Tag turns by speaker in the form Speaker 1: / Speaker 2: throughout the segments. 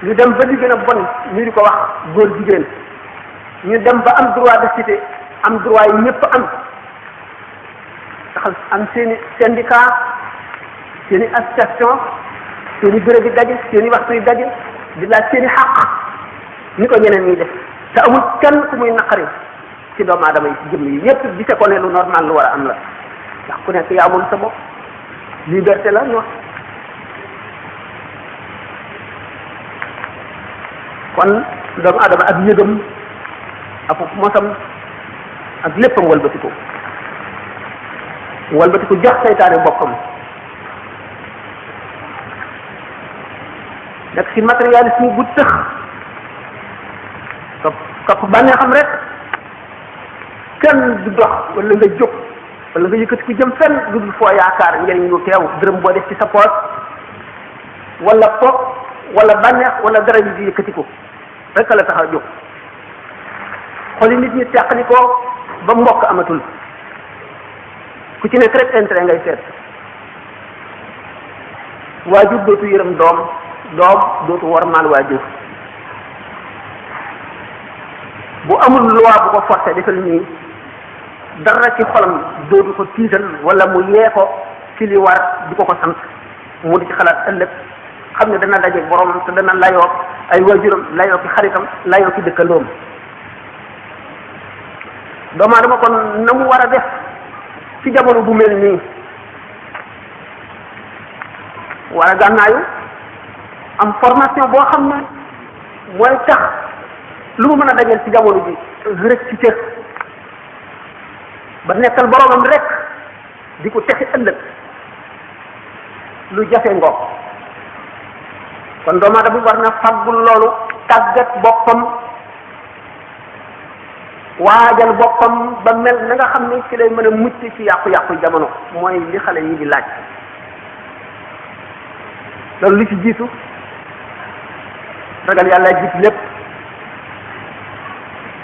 Speaker 1: ñu dem ba li gën a bon ñu di ko wax góor jigéen, ñu dem ba am droit de cité, am droit yi ñëpp am, taxal am seeni syndicat, seeni association, seeni béréb yi daje, seeni waxtu yi daje, di laaj seeni xàq ni ko ñeneen ñi def, te amul kenn ku muy naqari ci doomu aadama yi ci jëmm yi yépp gise ko ne lu normal lu war a am la, ndax ku nekk yaa moom sa bopp, liberté la ñu wax. kon doomu aadama ak yëgam ak mosam ak léppam walbatiku jox seytaane boppam, nekk ci matérialisme bu tëx, topp bànnee xam rek, kenn du dox wala nga jóg wala nga yëkkati ku jëm fenn lu dul foo yaakaar njëriñ lu teew, dërëm boo def ci sa poos wala po wala bànneex wala dara ñu di yëkkati ko rek la tax a jóg. xoli nit ñi teqali ko ba mbokk amatul, ku ci nekk rek intérêt ngay seet. waajur dootu yërëm doom, doom dootu wormaal waajur. bu amul loi bu ko forcé defal nii, dara ci xolam dootu ko tiital wala mu yee ko ci li war di ko sant mu di ci xalaat ëllëg, xam ne dana daje borom te dana layoo ay waajuram, layoo ki xaritam, layoo ki dëkkandoom. doomu aadama kon na mu war a def ci jamono bu mel nii, war a gànnaayu am formation boo xam ne mooy tax lu mu mën a dajeel ci jamono bi rek ci cër ba nekkal boromam rek di ko texi ëllëg, lu jafe ngoog. kon doomu aadama bi war na fàggul loolu, tàggat boppam, waajal boppam ba mel na nga xam ne ci lay mën a mucc ci yàqu-yàqu jamono, mooy li xale yi di laaj. loolu lu ci jiitu ragal yàlla jiitu lépp,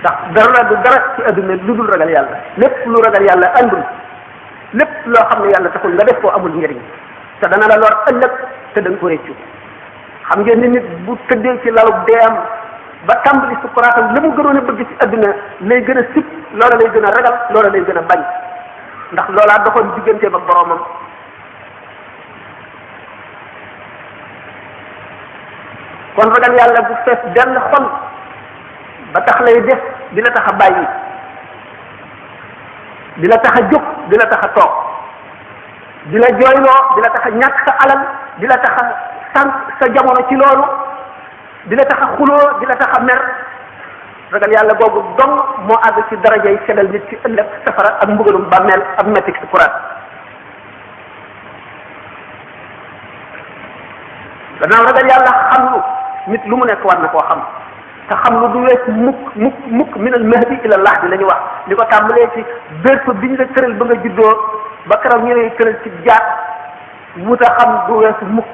Speaker 1: ndax dara du dara ci adduna lu dul ragal yàlla. lépp lu ragal yàlla andul, lépp loo xam ne yàlla taxul nga def koo amul njëriñ, te dana la lor ëllëg te da nga ko réccu. xam ngeen ni nit bu tëddee ci lalu deeyam ba tàmbali sukkuraatam la mu gënoon a bëgg ci adduna lay gën a sib, loola lay gën a ragal, loola lay gën a bañ, ndax loolaa doxoon digganteem ak boroomam. kon ragal yàlla bu fees dell xol ba tax lay def di la tax a bàyyi, di la tax a jóg, di la tax a toog, di la jooyloo, di la tax a ñàkk sa alal, di la tax a sànq sa jamono ci loolu, di la tax a xuloo, di la tax a mer. ragal yàlla googu dong moo àgg ci darajay seddal nit ci ëllëg safara ak mbugalum bàmmeel ak mettik sukuraat. gannaaw ragal yàlla xam lu nit lu mu nekk war na koo xam, te xam lu du wees mukk min al mahdi ila lahdi la ñu wax, li ko tàmbalee ci bépp bi ñu la tëral ba nga juddoo ba keroog ñu lay tëral ci jaat, wut a xam du wees mukk,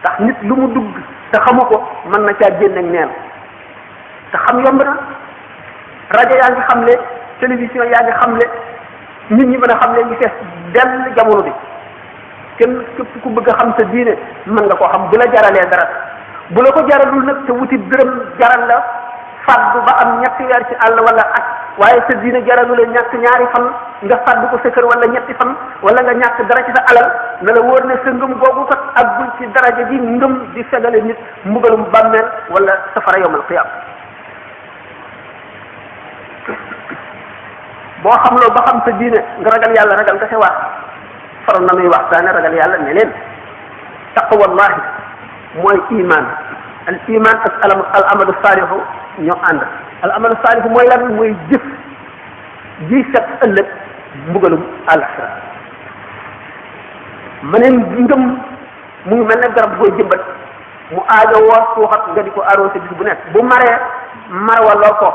Speaker 1: ndax nit lu mu dugg te xamu ko mën na caa génn ak neen. te xam yomb na, rajo yaa ngi xamle, télévision yaa ngi xamle, nit ñi mën a xamle ñu fees dell jamono bi. kenn képp ku bëgg a xam sa diine mën nga koo xam bu la jaralee dara. bu la ko jaralul nag te wuti dërëm jaral la fàddu ba am ñetti weer ci àll wala at, waaye sa diine jaralu la ñàkk ñaari fan nga fàddu ko sa kër wala ñetti fan, wala nga ñàkk dara ci sa alal, na la wóor ne sa ngëm googu kat aggul ci daraja ji ngëm di fegale nit mbugalum bàmmeel wala safara yawmal qiyaam. boo xam loo ba xam sa diine nga ragal yàlla, ragal nga xewaat. faral na muy waxtaane ragal yàlla ne leen taqwallahi mooy iman. al iman ak al amalu saalihu ñoo ànd. al amalu saalihu mooy lan? mooy jëf ji set ëllëg mbugalum àllaxira. ma ne ngëm mu ngi mel ne garab booy jëmbat mu aajo woo suuxat nga di ko arrosé bis bu nekk, bu maree mar waloo ko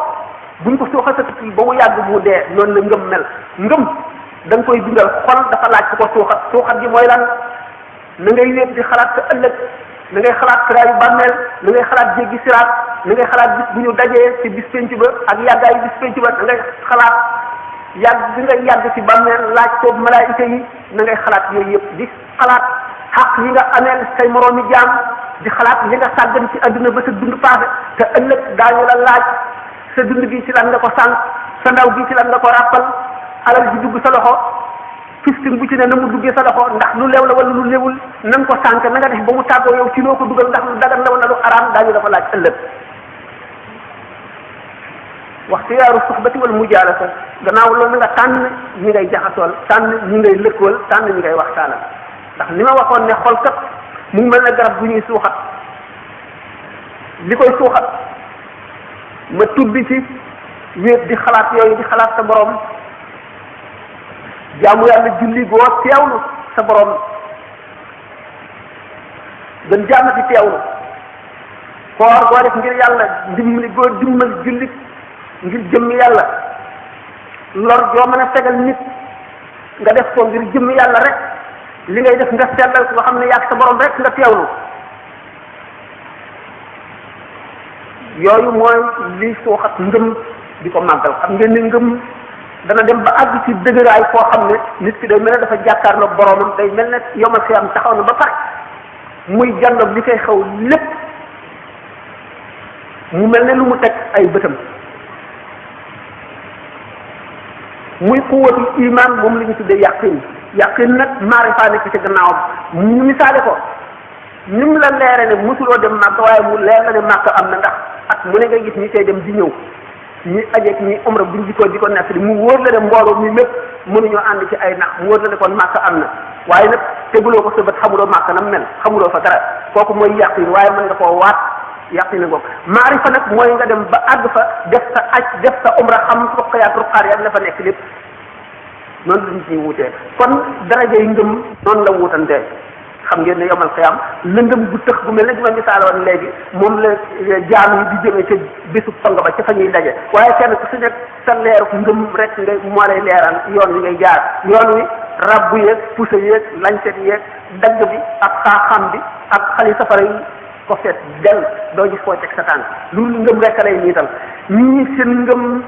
Speaker 1: buñ ko suuxatati ba mu yàgg mu dee. noonu la ngëm mel. ngëm da nga koy dundal, xol dafa laaj ko suuxat. suuxat gi mooy lan? na ngay wéet di xalaat sa ëllëg, na ngay xalaat siraayu bàmmeel, na ngay xalaat jéggi siraat, na ngay xalaat bis bu ñu dajee ci bis penc ba ak yàggaayu bis penc ba, na ngay xalaat yàgg bi ngay yàgg ci bàmmeel, laaj ko malaayika yi, na ngay xalaat yooyu yëpp di xalaat xaq yi nga ameel say moroomi jaam, di xalaat li nga sàggan ci adduna ba sa dund passé te ëllëg daañu la laaj sa dund gi ci lan nga ko sànq sa ndaw gi ci lan nga ko ràppal alal ji dugg sa loxo fistin bu ci ne na mu duggee sa loxo ndax lu leew la wala lu léewul na nga ko sànq na nga def ba mu tàggoo yow ci loo ko dugal ndax lu dagan la wala lu araam daañu dafa laaj ëllëg waxtiyaaru suxbati wal mujaalasa gannaaw loolu nga tànn ñi ngay jaxasool tànn ñi ngay lëkkool tànn ñi ngay waxtaanal ndax li ma waxoon ne xol kat mu ngi mel ne garab bu ñuy suuxat li koy suuxat ma tubbi ci wéet di xalaat yooyu di xalaat sa borom jaamu yàlla julli goo teewlu sa borom gën jaamati teewlu koor goo def ngir yàlla ndimbali goo dimbali julli ngir jëmm yàlla lor joo mën a tegal nit nga def ko ngir jëmm yàlla rek li ngay def nga sellal ko nga xam ne yàgg sa borom rek nga teewlu yooyu mooy li suuxat ngëm di ko màggal xam ngeen ne ngëm dana dem ba àgg ci dëgëraay foo xam ne nit ki day mel ne dafa jàkkaarloog boromam day mel ne yomal si am taxaw na ba pare muy jàndoog li koy xew lépp mu mel ne lu mu teg ay bëtam muy quwwatul iman moom la ñu tuddee yaqin yaqin nag maarifa nekk ci gannaawam ñu misaale ko ni mu la leere ne mosuloo dem màkk waaye mu leer la ne màkk am na ndax ak mu ne nga gis ñi tey dem di ñëw ñi ajeeg ñi umra buñ di ko nekk di mu wóor la ne mbooloo mi lépp mënuñoo ànd ci ay nax mu wóor la ne kon màkk am na waaye nag teguloo ko sa bët xamuloo màkk nam mel xamuloo fa dara kooku mooy yaqin waaye mën nga koo waat yaqin ngoog maarifa nag mooy nga dem ba àgg fa def sa aj def sa umra xam ruqayaat ruqaar ya la fa nekk lépp noonu la nit ñi wutee kon daraja yi ngëm noonu la wutantee xam ngeen ne yomal xiyam lëndëm bu tëx bu mel ne bi ma misaaloon léegi moom la jaam yi di jëmee ca bésu pang ba ca fa ñuy daje waaye kenn ku si nekk sa leeru ngëm rek nga moo lay leeral yoon wi ngay jaar yoon wi rabbu yeeg pusa yeeg lancet yeeg dagg bi ak xaaxam bi ak xali safara yi ko feet del doo gis foo teg sa tànk loolu ngëm rek lay niital ñii seen ngëm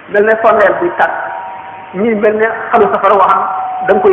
Speaker 1: mel ne sondeel buy tàkk ñii mel ne xalu safara waxam da nga koy